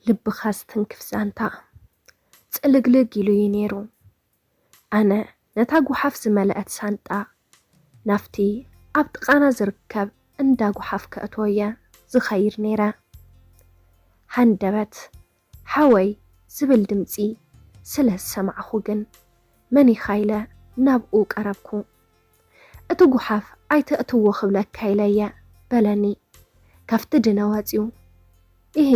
ልብኻ ዝትንክፍ ዛንታ ጽልግልግ ኢሉ እዩ ነይሩ። ኣነ ነታ ጓሓፍ ዝመልአት ሳንጣ ናብቲ ኣብ ጥቓና ዝርከብ እንዳ ጓሓፍ ከእትዎ እየ ዝኸይድ ነይረ። ሃንደበት ሓወይ ዝብል ድምጺ ስለ ዝሰማዕኹ ግን መን ኢኻ ኢለ ናብኡ ቀረብኩ። እቲ ጓሓፍ ኣይተእትዎ ክብለካ ኢለ እየ በለኒ። ካብቲ ድነ ወጺኡ። ኢሂ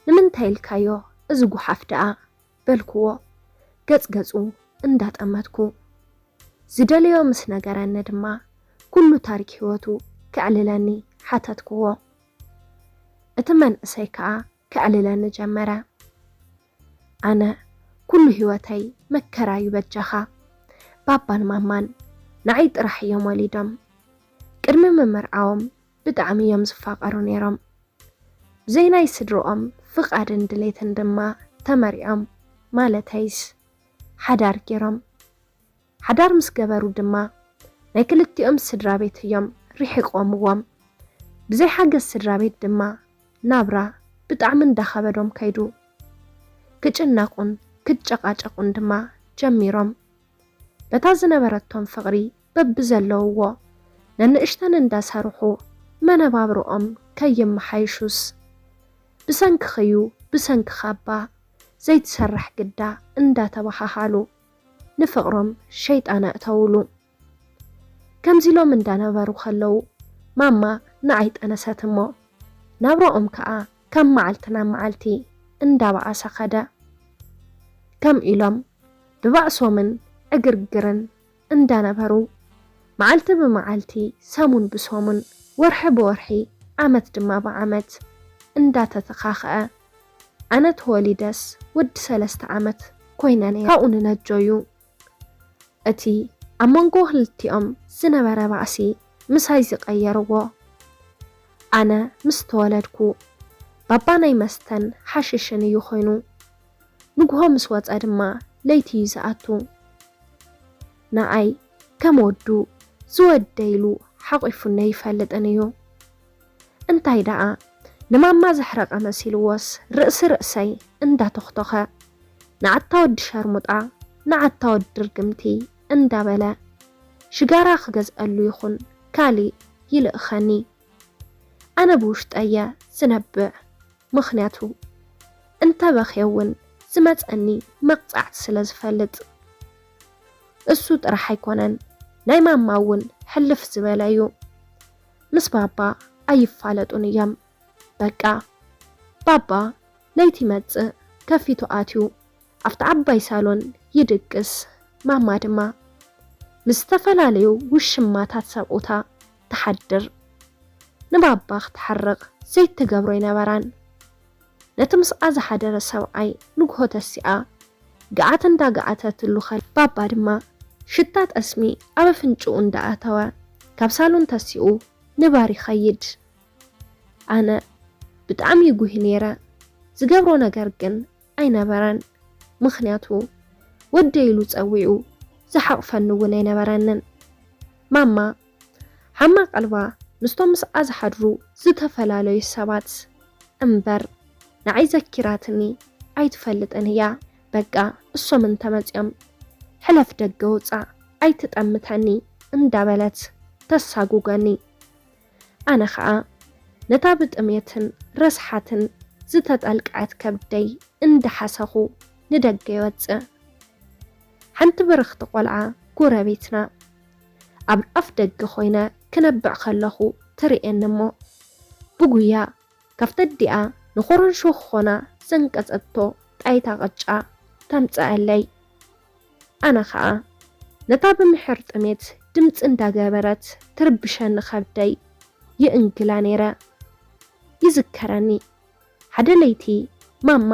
ንምንታይ ኢልካዮ እዚ ጓሓፍ ደኣ በልክዎ ገጽ ገጹ እንዳጠመትኩ። ዝደለዮ ምስ ነገረኒ ድማ ኩሉ ታሪክ ህይወቱ ከዕልለኒ ሓተትክዎ። እቲ መንእሰይ ከኣ ከዕልለኒ ጀመረ። ኣነ ኩሉ ህይወተይ መከራ እዩ በጃኻ። ባባን ማማን ንዓይ ጥራሕ እዮም ወሊዶም። ቅድሚ ምምርዓዎም ብጣዕሚ እዮም ዝፋቐሩ ነይሮም። ብዘይ ናይ ስድርኦም ፍቓድን ድሌትን ድማ ተመርዕዮም፣ ማለተይስ ሓዳር ገይሮም። ሓዳር ምስ ገበሩ ድማ ናይ ክልቲኦም ስድራ ቤት እዮም ርሒቖምዎም። ብዘይ ሓገዝ ስድራ ቤት ድማ ናብራ ብጣዕሚ እንዳኸበዶም ከይዱ። ክጭነቑን ክጨቓጨቑን ድማ ጀሚሮም። በታ ዝነበረቶም ፍቕሪ በብዘለውዎ ነንእሽተን እንዳሰርሑ መነባብርኦም ከየመሓይሹስ፣ ብሰንክኽዩ ብሰንክኻ እባ ዘይትሰርሕ ግዳ እንዳተባሃሃሉ ንፍቕሮም ሸይጣን ኣእተውሉ። ከምዚ ኢሎም እንዳነበሩ ከለዉ ማማ ንዓይ ጠነሰት እሞ ናብራኦም ከኣ ካብ መዓልቲ ናብ መዓልቲ እንዳበኣሰ ኸደ። ከም ኢሎም ብባእሶምን ዕግርግርን እንዳነበሩ መዓልቲ ብመዓልቲ፣ ሰሙን ብሰሙን፣ ወርሒ ብወርሒ፣ ዓመት ድማ ብዓመት እንዳተተኻኸኣ ኣነ ተወሊደስ ወዲ ሰለስተ ዓመት ኮይነ ነይረ። ካብኡ ንነጆ እዩ እቲ ኣብ መንጎ ክልቲኦም ዝነበረ ባእሲ ምሳይ ዝቐየርዎ። ኣነ ምስ ተወለድኩ ባባ ናይ መስተን ሓሽሽን እዩ ኮይኑ። ንግሆ ምስ ወጸ ድማ ለይቲ እዩ ዝኣቱ። ንኣይ ከም ወዱ ዝወደ ኢሉ ሓቒፉኒ ኣይፈልጥን እዩ። እንታይ ደኣ ንማማ ዘሕረቐ መሲልዎስ ርእሲ ርእሰይ እንዳተኽቶኸ ንዓታ ወዲ ሸርሙጣ ንዓታ ወዲ ርግምቲ እንዳበለ ሽጋራ ክገዝኣሉ ይኹን ካሊእ ይልእኸኒ። ኣነ ብውሽጠየ ዝነብዕ ምኽንያቱ እንተ በኽየ እውን ዝመጸኒ መቕጻዕቲ ስለ ዝፈልጥ። እሱ ጥራሕ ኣይኮነን ናይ ማማ እውን ሕልፍ ዝበለ እዩ። ምስ ባባ ኣይፋለጡን እዮም። በቃ ባባ ለይቲ ይመጽእ ከፊቱ ኣትዩ ኣብቲ ዓባይ ሳሎን ይድቅስ። ማማ ድማ ምስ ዝተፈላለዩ ውሽማታት ሰብኡታ ትሓድር። ንባባ ክትሓርቕ ዘይትገብሮ ኣይነበራን። ነቲ ምስኣ ዝሓደረ ሰብኣይ ንግሆ ተሲኣ ገዓት እንዳገዓተትሉ ከላ ባባ ድማ ሽታ ጠስሚ ኣብ ኣፍንጭኡ እንዳኣተወ ካብ ሳሎን ተሲኡ ንባር ይኸይድ። ኣነ ብጣዕሚ ይጉሂ ነይረ። ዝገብሮ ነገር ግን ኣይነበረን። ምኽንያቱ ወደይ ኢሉ ጸዊዑ ዝሓቕፈኒ እውን ኣይነበረንን። ማማ ሓማ ቀልባ ምስቶም ምስኣ ዝሓድሩ ዝተፈላለዩ ሰባት እምበር ንዓይ ዘኪራትኒ ኣይትፈልጥን እያ። በቃ እሶም እንተመጽኦም ሕለፍ ደገ ውጻእ ኣይትጠምተኒ እንዳበለት ተሳጉገኒ። ኣነ ኸኣ ነታ ብጥሜትን ረስሓትን ዝተጠልቀዐት ከብደይ እንዳሓሰኹ ንደገ ይወጽእ። ሓንቲ ብርኽቲ ቆልዓ ጎረቤትና ኣብ ኣፍ ደገ ኮይነ ክነብዕ ከለኹ ትርእየኒ እሞ ብጉያ ካብቲ ኣዲኣ ንኾረንሾ ክኾና ዘንቀጸቶ ጣይታ ቅጫ ተምጽኣለይ። ኣነ ኸኣ ነታ ብምሕር ጥሜት ድምጺ እንዳገበረት ትርብሸኒ ከብደይ ይእንግላ ነይረ። ይዝከረኒ ሓደ ለይቲ ማማ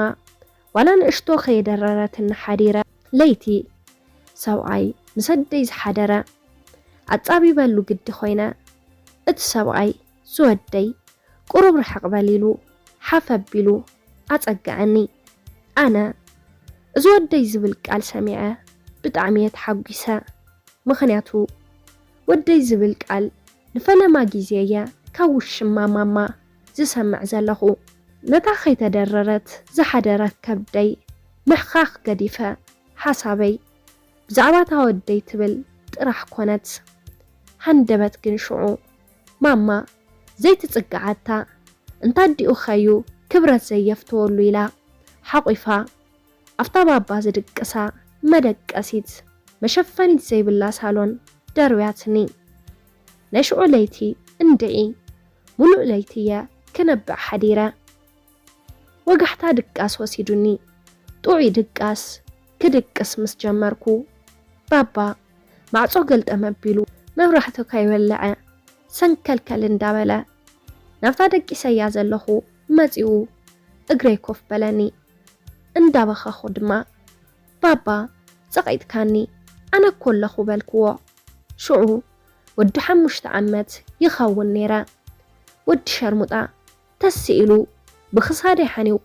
ዋላ ንእሽቶ ከየደረረትኒ ሓዲረ። ለይቲ ሰብኣይ ምስ ኣደይ ዝሓደረ ኣጻቢበሉ ግዲ ኮይነ። እቲ ሰብኣይ ዝወደይ ቁሩብ ርሕቕ በል ኢሉ ሓፍ ኣቢሉ ኣጸግዐኒ። ኣነ እዚ ወደይ ዝብል ቃል ሰሚዐ ብጣዕሚ እየ ተሓጒሰ። ምኽንያቱ ወደይ ዝብል ቃል ንፈለማ ግዜ እየ ካብ ውሽማ ማማ ዝሰምዕ ዘለኹ። ነታ ከይተደረረት ዝሓደረ ከብደይ ምሕኻኽ ገዲፈ፣ ሓሳበይ ብዛዕባ እታ ወደይ ትብል ጥራሕ ኮነት። ሃንደበት ግን ሽዑ ማማ ዘይትጽግዓታ፣ እንተ ኣዲኡ ኸዩ ክብረት ዘየፍተወሉ ኢላ ሓቑፋ ኣብታ ባባ ዝድቅሳ መደቀሲት መሸፈኒት ዘይብላ ሳሎን ደርብያትኒ። ናይ ሽዑ ለይቲ እንድዒ፣ ሙሉእ ለይቲ እየ ክነብዕ ሓዲረ። ወጋሕታ ድቃስ ወሲዱኒ። ጥዑይ ድቃስ ክድቅስ ምስ ጀመርኩ፣ ባባ ማዕጾ ገልጠም ኣቢሉ፣ መብራህቱ ከይወለዐ ሰንከልከል እንዳበለ፣ ናብታ ደቂሰያ ዘለኹ መጺኡ እግረይ ኮፍ በለኒ። እንዳበኸኹ ድማ፣ "ባባ፣ ጸቒጥካኒ፣ ኣነ እኮ ኣለኹ" በልክዎ። ሽዑ ወዲ ሓሙሽተ ዓመት ይኸውን ነይረ። ወዲ ሸርሙጣ ተስ ኢሉ ብኽሳደይ ሓኒቑ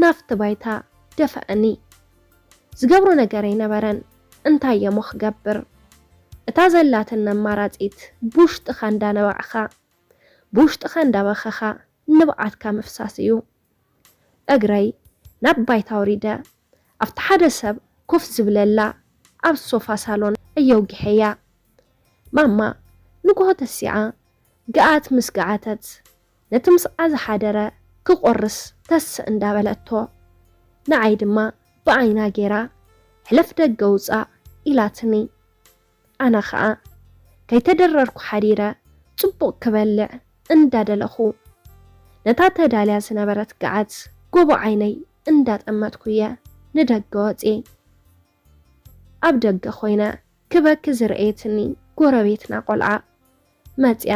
ናብቲ ባይታ ደፈኣኒ። ዝገብሮ ነገር ኣይነበረን። እንታይ እየሞ ክገብር? እታ ዘላትኒ ኣማራጺት ብውሽጥኻ እንዳነባዕኻ፣ ብውሽጥኻ እንዳበኸኻ ንብዓትካ ምፍሳስ እዩ። እግረይ ናብ ባይታ ኣውሪደ፣ ኣብቲ ሓደ ሰብ ኮፍ ዝብለላ ኣብ ሶፋ ሳሎን ኣየውጊሐያ። ማማ ንግሆ ተሲዓ፣ ገኣት ምስ ገዓተት፣ ነቲ ምስኣ ዝሓደረ ክቆርስ ተስእ እንዳበለቶ፣ ንዓይ ድማ ብዓይና ጌራ፣ "ሕለፍ ደገ ውጻእ" ኢላትኒ። ኣነ ኸኣ ከይተደረርኩ ሓዲረ ጽቡቕ ክበልዕ እንዳደለኹ፣ ነታ ተዳልያ ዝነበረት ገዓት ጎቦ ዓይነይ እንዳጠመትኩ እየ ንደገ ወጽየ። ኣብ ደገ ኮይነ ክበኪ ዝረኣየትኒ ጎረቤትና ቆልዓ መጽያ፣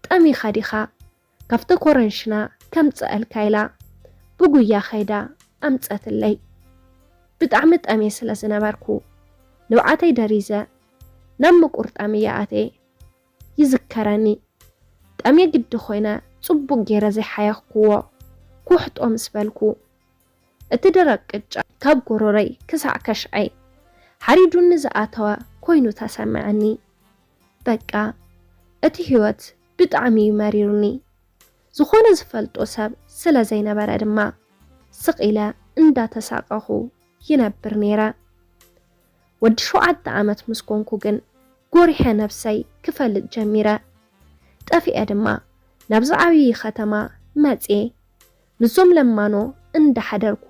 "ጠሚኻ ዲኻ? ካብቲ ኮረንሽና ከምጽኣልካ" ኢላ ብጉያ ከይዳ ኣምጸትለይ። ብጣዕሚ ጠምየ ስለ ዝነበርኩ፣ ንብዓተይ ደሪዘ ናብ ምቁርጣም እየ ኣትየ። ይዝከረኒ፣ ጠምየ ግዲ ኮይነ ጽቡቕ ገይረ ዘይሓየኽኩዎ፣ ኩሕጦ ምስ በልኩ፣ እቲ ደረቕ ቅጫ ካብ ጎሮረይ ክሳዕ ከሽዐይ ሓሪዱኒ ዝኣተወ ኮይኑ ተሰምዐኒ። በቃ፣ እቲ ህይወት ብጣዕሚ እዩ መሪሩኒ። ዝኾነ ዝፈልጦ ሰብ ስለ ዘይነበረ ድማ፣ ስቕ ኢለ እንዳተሳቐኹ ይነብር ነይረ። ወዲ ሸውዓተ ዓመት ምስ ኮንኩ ግን፣ ጎሪሐ ነብሰይ ክፈልጥ ጀሚረ። ጠፊኤ ድማ ናብዚ ዓብዪ ከተማ መጽየ። ምስዞም ለማኖ እንዳሓደርኩ፣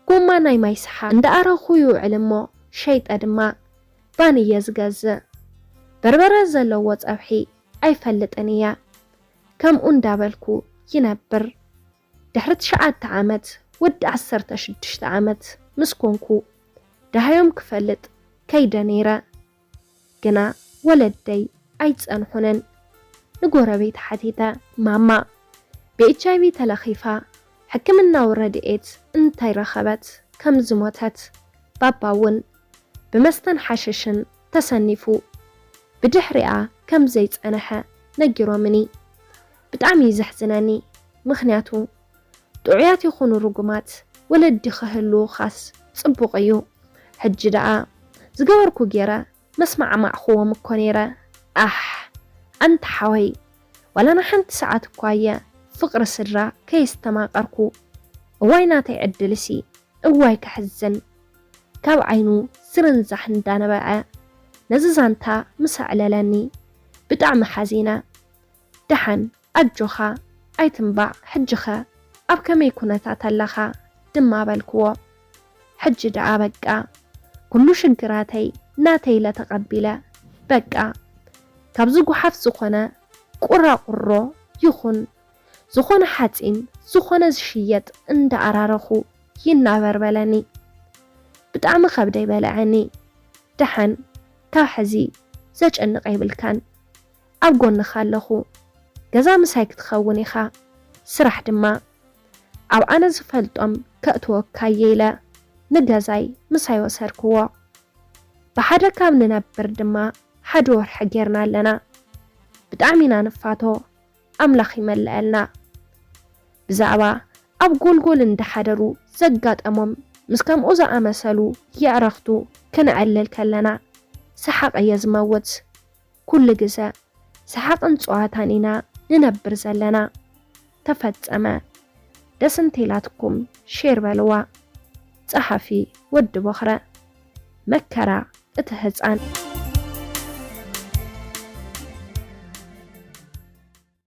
ጎማ ናይ ማይ ሰሓ እንዳኣረኹ ይውዕል እሞ፣ ሸይጠ ድማ ባን እየ ዝገዝእ። በርበረ ዘለዎ ጸብሒ ኣይፈልጥን እየ። ከምኡ እንዳበልኩ ይነብር። ድሕሪ ትሽዓተ ዓመት፣ ወዲ ዓሰርተ ሽዱሽተ ዓመት ምስ ኮንኩ፣ ደሃዮም ክፈልጥ ከይደ ነይረ። ግና ወለደይ ኣይጸንሑንን። ንጎረቤት ሓቲተ፣ ማማ ብኤች ኣይ ቪ ተለኺፋ፣ ሕክምናዊ ረድኤት እንታይ ረኸበት፣ ከም ዝሞተት፣ ባባ እውን ብመስተን ሓሽሽን ተሰኒፉ ብድሕሪኣ ከም ዘይጸንሐ ነጊሮምኒ። ብጣዕሚ እዩ ዘሕዝነኒ፣ ምኽንያቱ ጥዑያት ይኹኑ ርጉማት ወለዲ ክህልዉኻስ ጽቡቕ እዩ። ሕጂ ደኣ ዝገበርኩ ገይረ መስማዕማዕኽዎም እኮ ነይረ። ኣሕ፣ ኣንታ ሓወይ፣ ዋላ ንሓንቲ ሰዓት እኳ እየ ፍቕሪ ስድራ ከየስተማቐርኩ። እዋይ ናተይ ዕድልሲ፣ እዋይ ከሕዝን። ካብ ዓይኑ ዝርንዛሕ እንዳነበዐ ነዚ ዛንታ ምስ ኣዕለለኒ ብጣዕሚ ሓዚነ። ደሓን ኣጆኻ ኣይትንባዕ፣ ሕጂኸ ኣብ ከመይ ኩነታት ኣለኻ? ድማ በልክዎ። ሕጂ ደኣ በቃ፣ ኩሉ ሽግራተይ ናተይ ኢለ ተቐቢለ። በቃ፣ ካብዚ ጓሓፍ ዝኾነ ቁራቁሮ ይኹን ዝኾነ ሓጺን፣ ዝኾነ ዝሽየጥ እንዳኣራረኹ ይናበር በለኒ። ብጣዕሚ ከብደይ በልዐኒ። ደሓን፣ ካብ ሕዚ ዘጨንቕ የብልካን። ኣብ ጎንኻ ኣለኹ። ገዛ ምሳይ ክትኸውን ኢኻ። ስራሕ ድማ ኣብ ኣነ ዝፈልጦም ከእትወካ እየ ኢለ ንገዛይ ምሳይ ወሰድክዎ። ብሓደ ካብ ንነብር ድማ ሓደ ወርሒ ጌርና ኣለና። ብጣዕሚ ኢና ንፋቶ። ኣምላኽ ይመልኣልና። ብዛዕባ ኣብ ጎልጎል እንዳሓደሩ ዘጋጠሞም ምስ ከምኡ ዝኣመሰሉ የዕረኽቱ ክነዕልል ከለና ሰሓቕ እየ ዝመውት። ኩሉ ግዘ ሰሓቕን ጸዋታን ኢና ንነብር ዘለና። ተፈጸመ። ደስ እንተኢላትኩም ሼር በልዋ። ጸሓፊ ወዲ ቦኽረ። መከራ እቲ ህፃን።